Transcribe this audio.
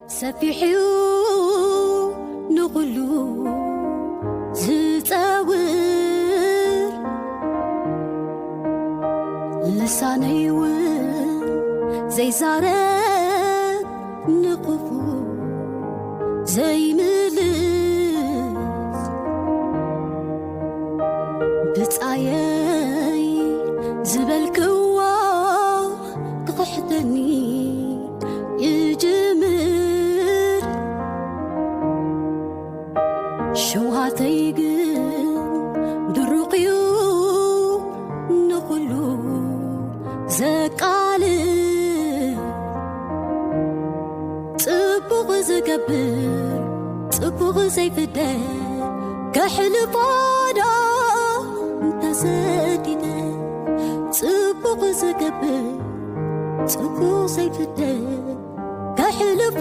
ሰፊሕዩ ንኹሉ ዝጸውር፣ ልሳነይ እውን ዘይዛረብ፣ ንኽፉእ ዘይምልስ፣ ብጻየይ ዝበልክዎ ክኽሕደኒ ይጅምር። ሽውሃተይ ግን ድሩቕዩ ንኹሉ ዘቃልል፣ ጽቡቕ ዝገብር ጽቡቕ ዘይፍደ፣ ከሕልፎ ዶ እንተሰዲደ። ጽቡቕ ዝገብር ጽቡቕ ዘይፍደ፣ ከሕልፎ